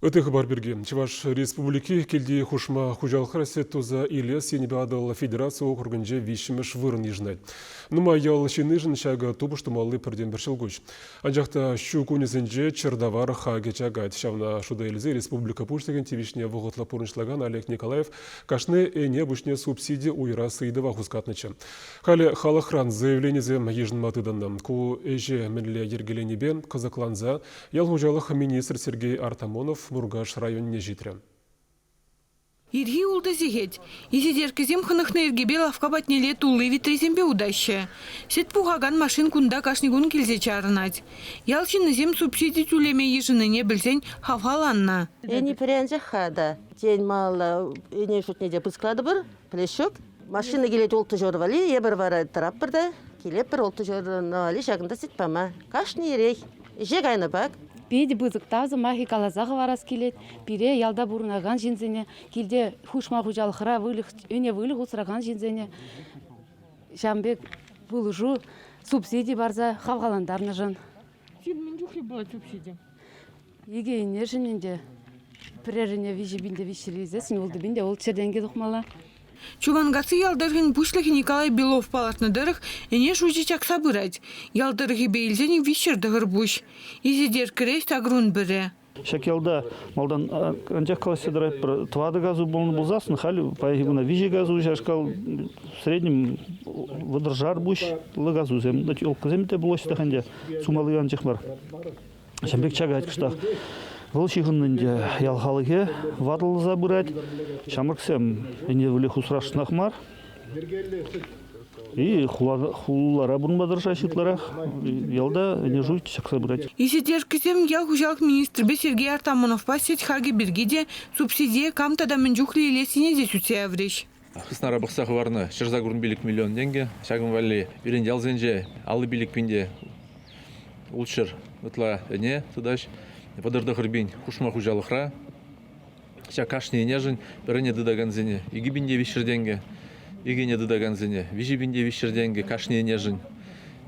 Ытти хыпар пирки. Чӑваш Республики килти хушма хуҫалӑхра сӗт туса илес енӗпе Атӑл федераци округӗнче виҫҫӗмӗш вырӑн йышӑнать. Нумай ял ҫыннишӗн ҫакӑ тупӑш тумалли пӗртен-пӗр ҫӑлкуҫ. Анчах та ҫу кунӗсенче чӗртавар хакӗ чакать. Ҫавна шута илсе республика Пуҫлӑхӗн тивӗҫне вӑхӑтлӑ пурнӑҫлакан Олег Николаев кашни ӗне пуҫне субсиди уйӑрас ыйтӑва хускатнӑччӗ. Халӗ халӑхран заявленисем йышӑнма тытӑннӑ. Ку ӗҫе мӗнле йӗркеленипе кӑсӑкланса Ял хуҫалӑх министрӗ Сергей Артамонов Муркаш районне ҫитрӗ. Ирхи ултӑ сехет. Исетерккӗсем хӑнӑхнӑ йӗркепе лавкка патнелле тулли витресемпе утаҫҫӗ. Сӗт пухакан машин кунта кашни кун килсе чарӑнать. Ял ҫыннисем субсиди тӳлеме йышӑннине пӗлсен хавхаланнӑ. Ӗни пӗренчӗх-ха та. Тен, малалла ӗне шутне те пысӑклатӑпӑр, пӗлес ҫук. Машина килет улттӑ ҫур валли, эпир вара тӑратпӑр та килетпӗр улттӑ ҫурна валли ҫакӑнта сӗт пама. Кашни ирех ӗҫе кайнӑ пак. Питӗ пысӑк тав сӑмахӗ каласа хӑварас килет. Пире, ялта пурӑнакан ҫынсене, килте хушма хуҫалӑхра выльӑх, ӗне выльӑх усракан ҫынсене ҫавӑн пек пулӑшу, субсиди парса хавхалантарнӑшӑн. Сирӗн мӗн чухлӗ пулать субсиди? Икӗ ӗнешӗн ӗнтӗ пӗрер ӗне 3 пин те 300 илсессӗн 6 пин те 600 тенкӗ тухмалла. Чуманкасси ял тӑрӑхӗн пуҫлӑхӗ Николай Белов палӑртнӑ тӑрӑх, ӗне шучӗ чакса пырать. Ял тӑрӑхӗпе илсен 309 пуҫ. Исетерккӗре сакӑрун пӗрре. Ҫак ялта малтан анчах калаҫса тӑратпӑр. Тӑватӑ газу пулнӑ пулсассӑн халь паянхи куна виҫӗ газу ҫашкал в среднем вӑтӑршар пуҫлӑ газусем, елкӑсем те пулаҫҫӗ ӗнтӗ, сумалли анчах мар. Ҫавӑн пек чакать кӑштах. Вӑл ҫыхӑннӑ ӗнтӗ ял халӑхӗ ватӑлса пырать. Ҫамрӑксем ӗне выльӑх усрасшӑнах мар. И хулара пурӑнма тӑрӑшаҫҫӗ ытларах. Ялта ӗне шучӗ чакса пырать. Исетерккӗсем ял хуҫалӑх министрӗпе Сергей Артамоновпа сӗт хакӗ пирки те, субсидие кам тата мӗн чухлӗ илессине те сӳтсе яврӗҫ. Хыснара пӑхса хӑварнӑ 185 миллион тенкӗ. Ҫакӑн валли пирӗн ялсенче 55 пин те 600 ытла ӗне тытаҫ. 39 пин хушма хуҫалӑхра. Ҫак кашни ӗнешӗн пӗр ӗне тытакансене 2 пин те 300 тенкӗ, икӗ ӗне тытакансене 3 пин те 300 тенкӗ кашни ӗнешӗн.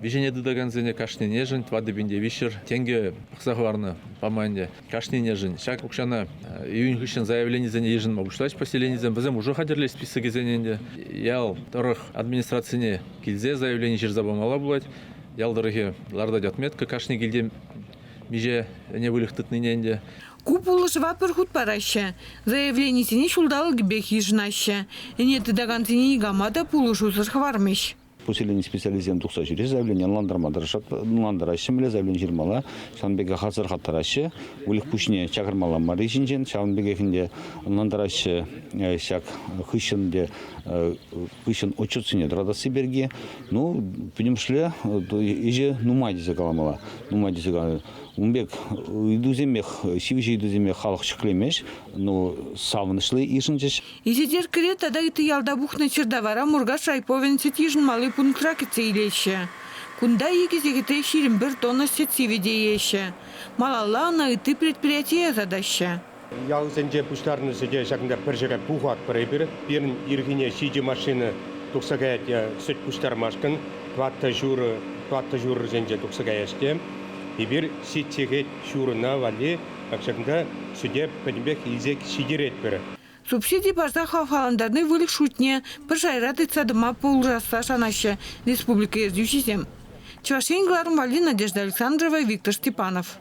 Виҫӗ ӗне тытакансене кашни ӗнешӗн 4 пин те 300 тенкӗ пӑхса хӑварнӑ пама ӗнтӗ. Кашни ӗнешӗн ҫак укҫана июнь хыҫҫӑн заявленисене йышӑнма пуҫлаҫ поселенисем. Вӗсем уже хатӗрлеҫ списокӗсене ӗнтӗ. Ял тӑрӑх администрацине килсе заявлени ҫырса памалла пулать. Ял тӑрӑхӗ лартать отметка кашни килте миҫе ӗне выльӑх тытнине ӗнтӗ. Ку пулӑшӑва пӗр хут параҫҫӗ. Заявленисене ҫулталӑкӗпех йышӑнаҫҫӗ. Ӗне тытакансене никама та пулӑшусӑр хӑвармӗҫ. Поселени специалисчӗсем тухса ҫӳреҫҫӗ, заявление ӑнлантарма тӑрӑшать, ӑнлантараҫҫӗ, мӗнле заявлени ҫырмалла, ҫавӑн пекех асӑрхаттараҫҫӗ, выльӑх пуҫне чакармалла марри ҫинчен, ҫавӑн пекех ӗнтӗ ӑнлантараҫҫӗ ҫак хыҫҫӑн те хыҫҫӑн отчетсене тӑратасси пирки. Ну, пӗтӗмӗшле ӗҫӗ нумай тесе каламалла, нумай тесе каламалла. Ун пек ыйтусемех, ҫивӗч ыйтусемех халӑх ҫӗклемест, ну, савӑнӑҫлӑ йышӑнчӗҫ. Исетерккӗре тата ытти ялта пухнӑ чӗртавара Муркаш райповӗн сӗт йышӑнмалли пунктра кӗтсе илеҫҫӗ. Кунта икӗ сехетре 21 тонна сӗт сивӗтееҫҫӗ. Малалла ӑна ытти предприятие ӑсатаҫҫӗ. Ялсенче пуҫтарнӑ сӗте ҫакӑнта пӗр ҫӗре пухатпӑр эпир. Пирӗн ирхине ҫичӗ машина тухса каять сӗт пуҫтармашкӑн. Тӑваттӑ ҫурӑ, тӑваттӑ ҫурӑсенче тухса каяҫ те. Эпир ҫич сехет ҫурӑна валли ҫакӑнта сӗте пӗтӗмпех илсе ҫитеретпӗр. Субсиди парса хавхалантарни выльӑх шутне пӗр шайра тытса тӑма пулӑшасса шанаҫҫӗ республика ертӳҫисем. Чӑваш Ен кӑларӑм валли Надежда Александрова, Виктор Степанов.